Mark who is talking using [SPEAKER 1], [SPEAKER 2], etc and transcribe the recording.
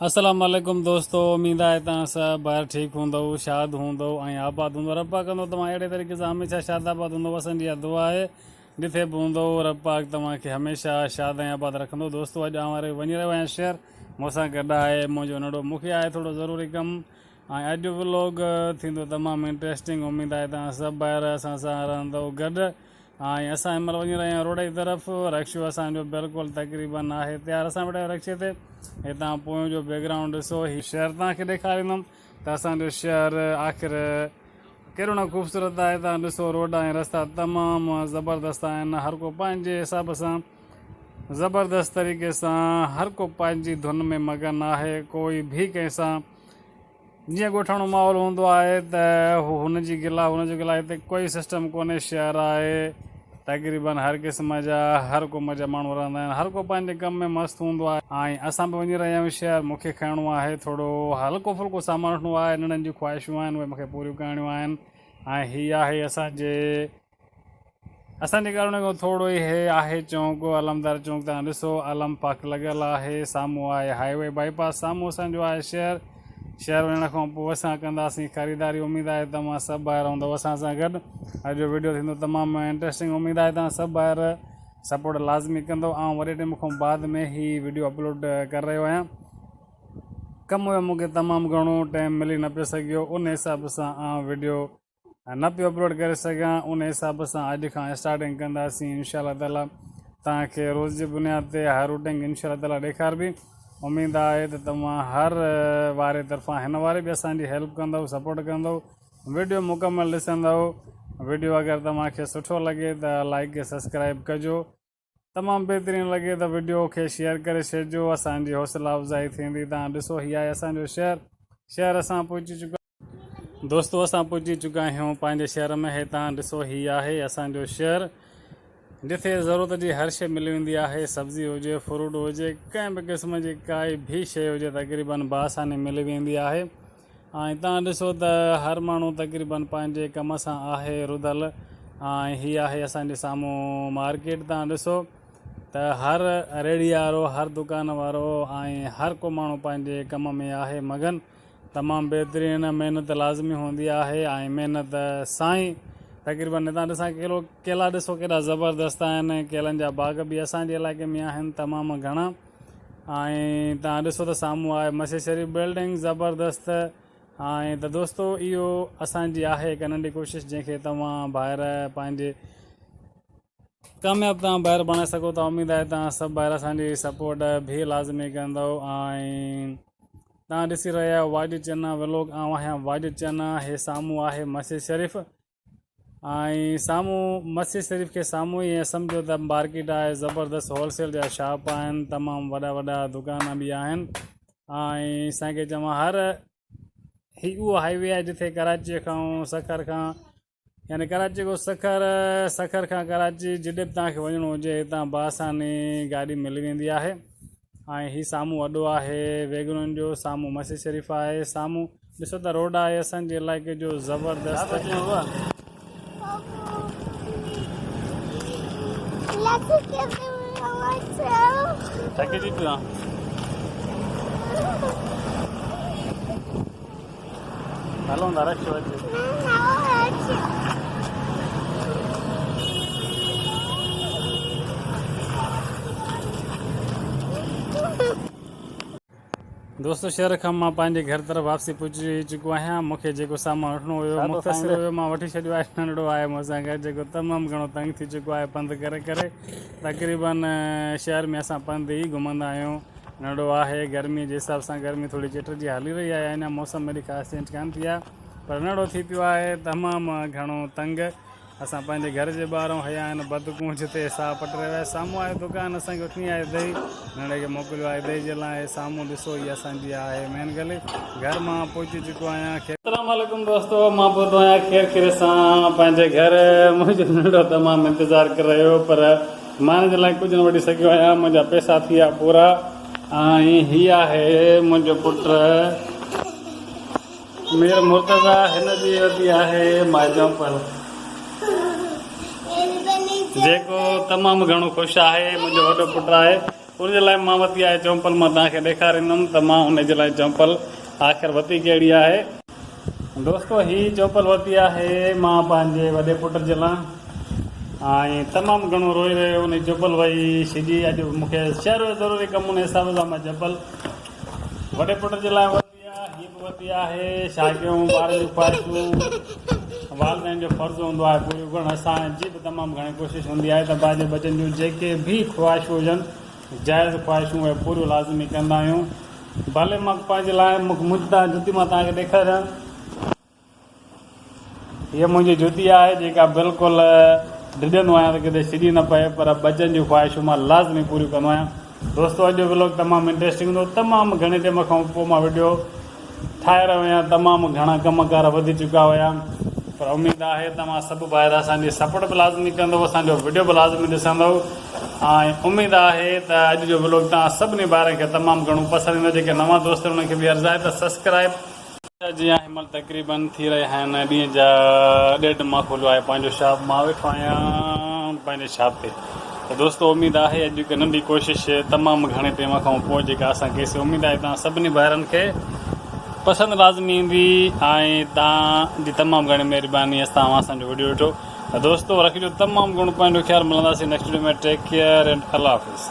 [SPEAKER 1] السلام عليڪم دوستو اميد آهي توهان سڀ ڀائر ٺيڪ هوندؤ شاد هوندؤ ۽ آباد هوندؤ رب پاڪ ڪندو توهان اهڙي طريقي سان هميشه شاد آباد هوندؤ اسان جي اها دعا آهي جٿي به هوندؤ رب پاڪ توهان کي هميشه شاد ۽ آباد رکندو دوستو اڄ آئون وڃي رهيو آهيان شهر مون سان گڏ آهي منهنجو ننڍو مون کي آهي ٿورو ضروري ڪم ۽ اڄ ولوگ ٿيندو تمام انٽريسٽنگ اميد آهي توهان سڀ ڀائر اسان سان رهندؤ گڏ ۽ اسان هن مهل وڃي رهيا آهيون روڊ جي طرف رڪشو اسان جو بلڪل تقريبن آهي تيار اسان ويٺا آهيون رڪشي تي هتان پويون جو بيڪ گرائونڊ ڏسو هي شهر توهان کي ڏيکاريندم ته اسان جو شهر آخر ڪيڏو نه خوبصورت آهي توهان ڏسو روڊ ۽ رستا تمام زبردست آهن هر ڪو پنهنجي حساب سان زبردست طريقي سان هر ڪو پنهنجي ڌن ۾ مگن آهي ڪوئي به ڪنهن سان جيئن ڳوٺاڻو ماحول هوندو آهي ته هو هن جي گلا هن جو گلا هتي ڪوئي سسٽم ڪونهي شهر آهي تقريبن هر قسم جا هر قوم جا ماڻهو رهندا آهن هر ڪو پنهنجي ڪم ۾ مست هوندو آهي ۽ اسان به وڃي رهيا آهيون شهر مون کي کڻڻو آهي ٿورو هلڪو ڦلڪو سامان وٺڻو آهي ننڍن جون خواهشون آهن اهي مون کي پوريون ڪرڻيون آهن ۽ هي آهي اسان جي اسان جي ڪالوني کان ٿورو ئي هي آهي چونڪ علمدار چونڪ تان ڏسو علم پاڪ لڳل آهي سامهون آهي هائي وي بائي پاس سامهون اسان جو آهي شهر شهر وڃڻ کان پوء اسان ڪنداسين خريداري اميد آهي توهان سڀ ڀائر هوندو اسان سان گڏ اڄ جو ويڊيو ٿيندو تمام انٽرسٽنگ اميد آهي توهان سڀ ڀائر سپورٽ لازمي ڪندو آئون وڏي ٽيم کان بعد ۾ هي ويڊيو اپلوڊ ڪري رهيو آهيان ڪم هيو مونکي تمام گهڻو ٽائيم ملي نه پيو سگهيو ان حساب سان آئون ويڊيو نه پيو اپلوڊ ڪري سگهان ان حساب سان اڄ کان اسٽارٽنگ ڪنداسين انشاء الله تعالي توهان کي روز جي بنياد تي هر روٽنگ انشاء الله تعالي ڏيکاربي اميد آهي ته توهان هر واري طرفان هن واري به اسان جي هيلپ ڪندو سپورٽ ڪندو ويڊيو مڪمل ڏسندو ويڊيو اگر توهان کي سٺو لڳي ته لائڪ سبسڪرائب ڪجو تمام بهترين لڳي ته وڊيو کي شيئر ڪري ڇڏجو اسان جي حوصلا افزائي ٿيندي تان ڏسو هي آهي اسان جو شهر شهر اسان پهچي چڪا دوستو اسان پهچي چڪا آهيون پنهنجي شهر ۾ هي تان ڏسو هي آهي اسان جو شهر جتي ضرورت جي هر شي ملي ويندي آهي سبزي هجي فروٽ هجي ڪنهن به قسم جي ڪائي به شي هجي تقريبن بآساني ملي ويندي آهي ۽ تان ڏسو ته هر ماڻهو تقريبن پنهنجي ڪم سان آهي رڌل ۽ هي آهي اسان جي سامهون مارڪيٽ تان ڏسو ته هر ريڙهي وارو هر دڪان وارو ۽ هر ڪو ماڻهو پنهنجي ڪم ۾ آهي مگن تمام بهترين محنت لازمي هوندي آهي ۽ محنت سان ئي تقريبن هتان ڏسان ڪيلو ڪيلا ڏسو ڪيڏا زبردست آهن ڪيلن جا باغ به اسان جي علائقي ۾ آهن تمام گهڻا ۽ تان ڏسو ته سامهون آهي مسجد شريف بلڊنگ زبردست ۽ ته دوستو اهو اسان جي آهي هڪ ننڍي ڪوشش جنهن کي توهان ڀائر پنهنجي ڪامياب توهان ڀائر بڻائي سگهو ٿا اميد آهي توهان سڀ ڀائر اسان جي سپورٽ به لازمي ڪندو ۽ توهان ڏسي رهيا آهيو واجد چنا ولوگ آئون آهيان واجد چنا هي سامهون آهي مسجد شريف ۽ سامهون مسجد شريف کي سامهون ئي ائين سمجهو ته مارڪيٽ آهي زبردست هول سيل جا شاپ آهن تمام وڏا وڏا دڪان به آهن ۽ سائين کي چوان هر هي اهو هائي وي آهي جتي ڪراچي کان سکر کان يعني ڪراچي کان سکر سکر کان ڪراچي جڏي به توهان کي وڃڻو هجي هتان بآساني گاڏي ملي ويندي آهي ۽ هي سامهون اڏو آهي ويگنن جو سامهون مسجد شريف آهي سامهون ڏسو ته روڊ آهي اسان جي علائقي جو زبردست ٿڪجي پيو آهان هلون ٿا رکيو اچي دوستو شهر کان مان پنهنجي گهر طرف واپسي پهچي چڪو آهيان مون کي جيڪو سامان وٺڻو هيو مختصر هيو مان وٺي ڇڏيو آهي ننڍڙو آهي مون سان گڏ جيڪو تمام گهڻو تنگ ٿي چڪو آهي پنڌ ڪري ڪري تقريبن شهر ۾ اسان پنڌ ئي گهمندا آهيون ننڍڙو آهي گرمي جي حساب سان گرمي ٿوري چٽ جي هلي رهي آهي اڃا موسم ايڏي خاص چينج ڪانه ٿي آهي پر ننڍڙو ٿي پيو آهي تمام گهڻو تنگ اسان پنهنجي گهر جي ٻاهران هيا آهن بدڪون جتي ساهه پٽ رهيو آهي سامهون آهي دڪان اسان کي وٺڻي آهي دهي ننڍڙي کي موڪليو آهي دهي جي لاء سامهون ڏسو هي اسان جي آهي مين گلي گهر مان پهچي چڪو آهيان السلام عليڪم دوستو مان پهتو آهيان خير خير سان پنهنجي گهر منهنجو ننڍڙو تمام انتظار ڪري رهيو پر مان هن جي لاء ڪجهه نه وٺي سگهيو آهيان منهنجا پئسا ٿي ويا پورا ۽ هي آهي منهنجو پٽ مير مرتضيٰ هن جي ورتي آهي مائجمپل جيڪو تمام گهڻو خوش آهي منهنجو وڏو پٽ آهي. ان جي لاء مان ورتي آهي چمپل مان توهان کي ڏيکاريندم ته مان ان جي لاء چمپل آخر ورتي ڪهڙي آهي. دوستو هي چمپل ورتي آهي مان پنهنجي وڏي پٽ جي لاء ۽ تمام گهڻو روئي رهيو ان چمپل وئي ڇڄي اڄ مون کي شهر جو ضروري ڪم ان حساب سان مان چمپل وڏي پٽ جي لاء ورتي آهي هي به ورتي آهي ڇا ڪيون ٻارن جون خواهشون والدين جو فرض هوندو آهي پوريون ڪرڻ اسان جي به تمام گهڻي ڪوشش هوندي آهي ته پنهنجي ٻچن جون جيڪي به خواهشون هجن جائز خواهشون اهي پوريون لازمي ڪندا آهيون ڀلي مان پنهنجي لاء منهنجي جتي مان توهان کي ڏيکاريان هيء منهنجي جتي آهي جيڪا بلڪل ڊڄندو آهيان ته ڪٿي ڇڄي نه پئي پر ٻچن جون خواهشون مان لازمي پوريون ڪندو آهيان دوستو اڄ جو ولاگ تمام انٽريسٽنگ هوندو تمام گهڻي ٽيم کان پوء مان وڊيو ٺاهي رهيو آهيان تمام گهڻا ڪم ڪار وڌي چڪا هيا پر اميد آهي توهان سڀ ڀائر اسان جي سپورٽ به لازمي ڪندو اسان جو وڊيو به لازمي ڏسندو ۽ اميد آهي ته اڄ جو ولاگ توهان سڀني ڀائرن کي تمام گهڻو پسند ايندو جيڪي نوان دوست آهن انهن کي به عرض آهي ته سبسڪرائب جي هن مهل تقريبن ٿي رهيا آهن ڏينهن جا ڏيڍ مان کوليو آهي پنهنجو شاپ مان ويٺو آهيان پنهنجي شاپ تي ته دوستو اميد آهي اڄ هڪ ننڍي ڪوشش تمام گهڻي ٽيم کان پوء جيڪا اسان ڪئي سي اميد آهي توهان سڀني ڀائرن کي پسند لازمي ايندي ۽ توهان جي تمام گهڻي مهرباني اسان اوهان اسان جو وڊيو ڏٺو ته دوستو رکجو تمام گهڻو پنهنجو خيال ملنداسين next video ۾ take care and الله حافظ.